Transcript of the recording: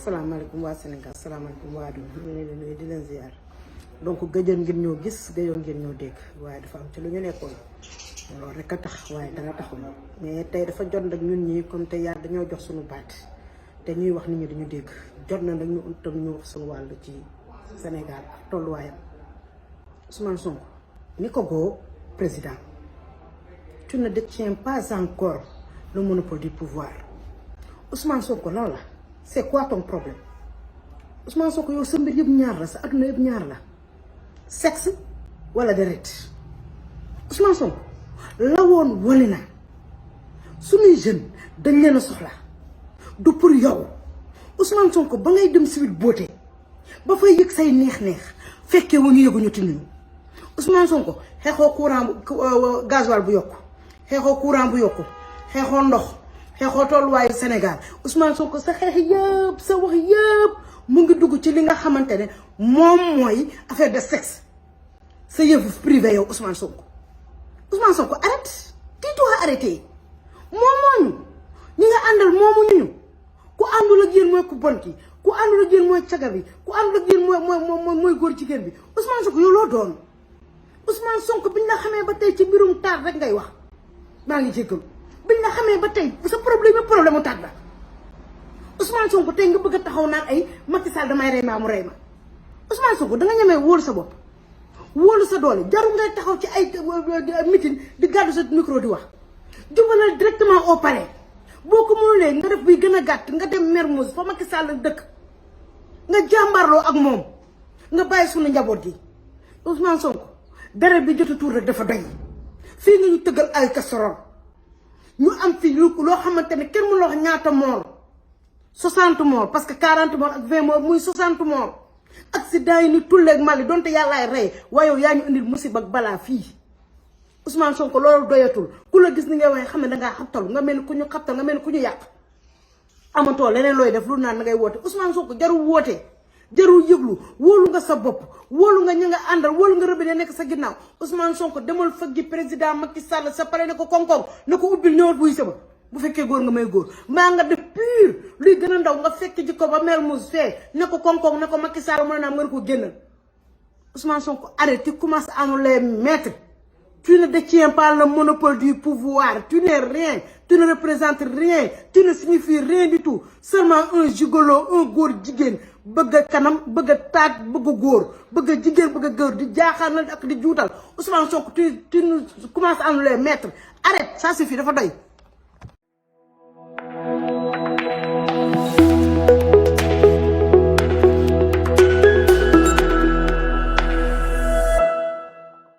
asalaamaaleykum waa Sénégal asalaamaaleykum waa àdduna ñu ngi leen di nuyu di leen ziar donc gëjoon ngeen ñoo gis gëjoon ngeen ñoo dégg waaye dafa am ci lu ñu nekkoon loolu rek a tax waaye dara taxul mais tey dafa jot nag ñun ñii comme te yàlla dañoo jox suñu baat te ñuy wax nit ñi dañu dégg jot na nag ñu tam ñu wax suñu wàll ci Sénégal ak tolluwaayam. Ousmane Sonko ni ko goo président tu ne détiens pas encore le monopole du pouvoir Ousmane Sonko lan la. C'est quoi ton problème Ousmane Sonko yow sa mbir yëpp ñaar la sa adduna yëpp ñaar la sexe wala deret Ousmane Sonko la woon wane na suñuy jeune dañ leen a soxla du pour yow Ousmane Sonko ba ngay dem Sweet Beauté ba fay yëg say neex-neex fekkee wu ñu yëguñu ti nuñu Ousmane Sonko xeexoo courant gasoil bu yokku xeexoo courant bu yokku xeexoo ndox xeexoo tolluwaayu Sénégal Ousmane Sonko sa xeex yëpp sa wax yëpp mu ngi dugg ci li nga xamante ne moom mooy affaire de sexe sa yëfu privé yow Ousmane Sonko arrête kii tuuxa arrêté moom mooñu ñi nga àndal moomu ñu ku àndul ak yéen mooy ku bon ki ku àndul ak yéen mooy caga bi ku àndul ak yéen mooy góor jigéen bi Ousmane Sonko yow loo doon Ousmane Sonko biñ la xamee ba tey ci mbirum taat rek ngay wax maa ngi jéggalu biñ la xamee ba tey sa problème mu taat la Ousmane Sonko tey nga bëgg a taxaw naan ay Macky Sall damay rey maa mu rey ma Ousmane Sonko da nga ñemee wóolu sa bopp wóolu sa doole jarul ngay taxaw ci ay meeting di gàddu sa micro di wax jubalal directement au palais boo ko mënulee nga def buy gën a gàtt nga dem Mermoz fa Macky Sall dëkk nga jàmbarloo ak moom nga bàyyi suñu njaboot gi Ousmane Sonko deret bi jot a tuur rek dafa doy fii nga ñu tëggal ay casserole ñu am fii loo xamante ne kenn mënul wax ñaata moor 60 morts parce que 40 morts ak 20 morts muy 60 morts accident yi ni tulleeg Mali donte yàllaay rey waaye yow yaa ñu indil musiba ak balaa fii Ousmane Sonko loolu doyatul ku la gis ni ngay waxee xam ne dangaa xabtalu nga mel ni ku ñu xabtal nga mel ni ku ñu yàq amatoo leneen looy def lu naan da ngay woote Ousmane Sonko jarul woote jarul yëglu wóolu nga sa bopp wóolu nga ñi nga àndal wóolu nga rëbbi ne nekk sa ginnaaw Ousmane Sonko demal fëggi président Macky Sall sa pare ne ko koŋ-koŋ ne ko ubbil ñëwat buy sama bu fekkee góor nga may góor maa nga def pur luy gën a ndaw nga fekk ji ko ba Mermoz fee ne ko koŋ-koŋ ne ko Macky Sall mën naa nga ko génnal Ousmane Sonko arrête tu commences à nous les mettre tu ne détiens pas le monopole du pouvoir tu n'es rien tu ne représentes rien tu ne signifies rien du tout seulement un gigolo un góor jigéen bëgg a kanam bëgg a taat bëgg a góor bëgg a jigéen bëgg a góor di jaaxaan ak di juutal Ousmane Sonko tu commences à nous les mettre arrête ça suffit dafa doy